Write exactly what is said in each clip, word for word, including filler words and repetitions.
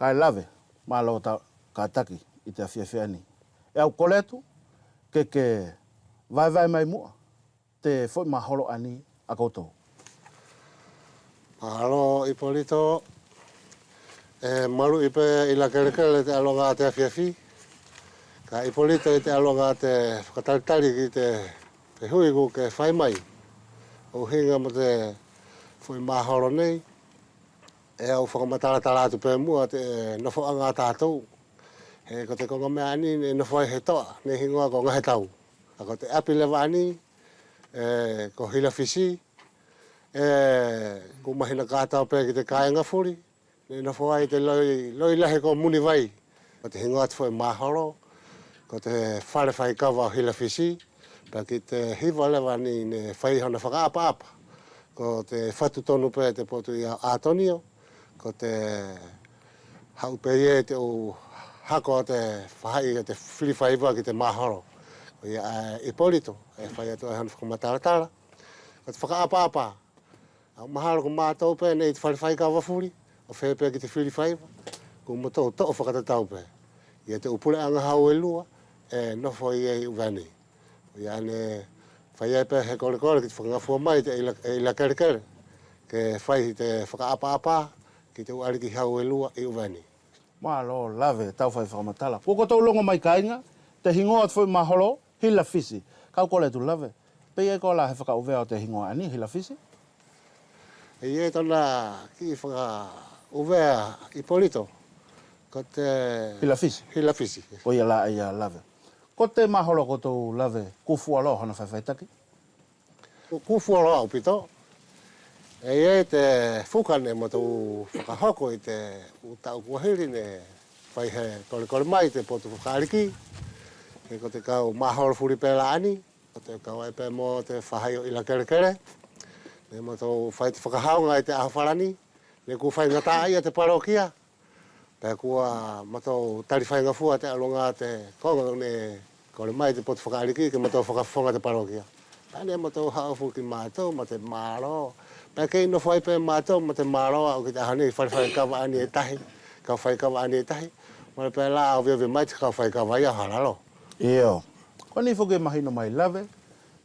Kae Lave, mālō tau kātaki ʻi te afiafi ʻaeni. ʻE au kole atu ke ke vaevae mai muʻa te foʻi maholo ʻaeni ʻa koutou. Mālō Ipolito, ʻe maluʻi pe ʻIlakelekele te ʻaluʻaga ʻo te afiafi. Kae Ipolito, ʻi te ʻaluʻaga ʻo te fakatalitali ki te fehuʻi kua ke fai mai ʻo ʻuhiga mo te foʻi maholo nei, ʻe au fakamatalatala atu pe muʻa te nofoʻaga ʻa tatou. He ko te koga meʻa ʻaeni neʻe nofo ai he toʻa neʻe higoa ko Gahetau. ʻA ko te ʻapi leva ʻaeni, ʻe, ko Hilafisi, ʻe, kua mahino kātoa pe ki te kāiga fuli, neʻe nofo ai te loi, loi lahi ko Munivai. Ko te higoa ʻo te foʻi maholo, ko te fale faikava ʻo Hilafisi, pea ki te hiva leva ʻaeni neʻe fai hona fakaʻapaʻapa. Ko te fatu tonu pe te potu ia Atonio, ko te haʻu pe ia ʻi te ʻu hako ʻo te faʻahi ʻo te fili faiva ki te maholo. Ko ia ʻa Ipolito ʻe fai atu ai hona fakamatalatala. Ko te fakaʻapaʻapa, ʻe mahalo ko matou pe neʻe ʻi te fale faikava fuli ʻo fē pe ki te fili faiva, ko matou toʻo fakatatau pe ia te ʻu puleʻaga hau e lua ʻe nofo ia ʻi ʻUvea nei. Ia neʻe fai ai pe he kolekole ki te fakagafua mai te ʻIla-, ʻIlakelekele ke fai te fakaʻapaʻapa ki te ʻu ʻaliki hau e lua ʻi ʻUvea nei. Mālō Lave tau fai fakamatala. Kua kotou logo mai kāiga te higoa ʻo te foʻi maholo Hilafisi. Kau kole atu Lave, pe ʻi ai koā la he fakaʻuvea ʻo te higoa ʻaeni Hilafisi? ʻE ʻi ai tona kiʻi fakaʻuvea Ipolito, ko te Hilafisi. Hilafisi. Koia la ia Lave. Ko te maholo ʻo koutou Lave, kua fualoa hona faifaitaki? Kua fualoa ʻaupito. ʻE ʻi ai te fuka neʻe matou fakahoko ʻi te ʻu taʻu kua hili neʻe fai he kolekole mai te potu fakaʻaliki. He ko te kau maholo fuli pe la ʻaeni, ko te kau ai pe mo te faʻahi ʻo ʻIlakelekele, neʻe matou fai te fakahaoga ʻi te ʻaho falani, neʻe kua faigataʻaʻia te palokia. Pea kua matou tali faigafua te ʻaluʻaga ʻo te koga neʻe kole mai te potu fakaʻaliki ke matou fakafofoga te palokia. Pea neʻe matou haʻu foki matou mo te malo. Pea kei nofo ai pe matou mo te malo, ʻo ki te ʻaho nei fale faikava ʻaeni ʻe tahi, kau faikava ʻaeni ʻe tahi. Mole pe la ʻe oviovi mai te kau faikava ia ʻo halalo. Io. Ko ʻeni foki ʻe mahino mai Lave,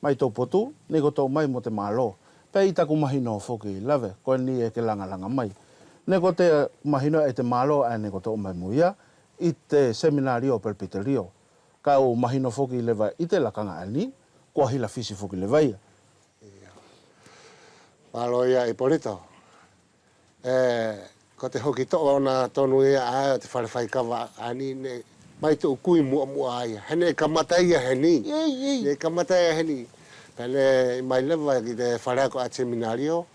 mai tou potu, neʻe ko tou mai mo te malo. Pea ʻi taku mahino foki Lave, ko ʻeni ʻe ke lagalaga mai, neʻe ko te mahino ʻe te malo ʻae neʻe ko tou mai mo ia ʻi te seminalio pelepitelio. Kau mahino foki leva ʻi te lakaga ʻaeni, ko Hilafisi foki leva ia. Malo ia Ipolito. ʻE, ko te hoki toʻo ʻona tonu ia ʻae ʻo te fale faikava ʻaeni neʻe mai te ʻu kui muʻamuʻa ia. He neʻe kamata ia heni. Neʻe kamata ia heni. Pea neʻe ʻi mai leva ki te fale ako ʻa te seminalio,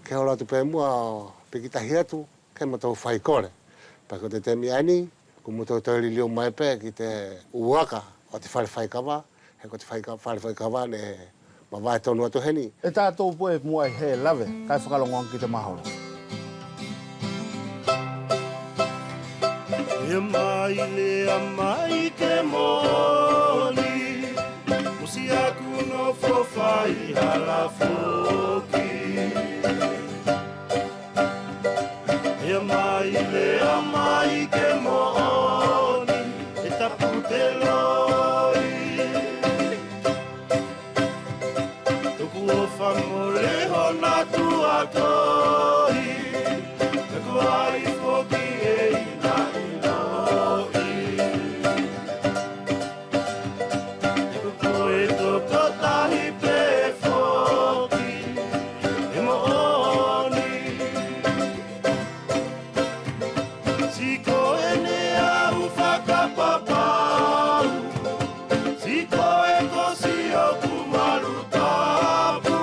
ke holo atu pe muʻa ʻo piki tahi atu, ke matou faikole. Pea ko te temi ʻaeni, kua matou toe liliu mai pe ki te ʻu aka ʻo te fale faikava, he ko te faika-, fale faikava neʻe mavae tonu atu heni. ʻE tatou pue muʻa ʻi he Lave, kae fakalogo age ki te maholo. ʻE mai lea mai ke moʻoni, musi aku nofo fai hala foki. ʻE mai lea mai ke moʻoni, ʻe tapu te loi. Toku ʻofa mole hona tuʻa toi, toku ai foki e ina i loi. Ko koe tokotahi pe foki, ʻe moʻoni. Siʻi koe neʻe au fakapapau, siʻi koe ko siʻoku malu tapu.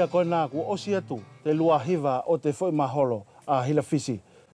Koʻena kua ʻosi atu te lua hiva ʻo te foʻi maholo ʻa Hilafisi.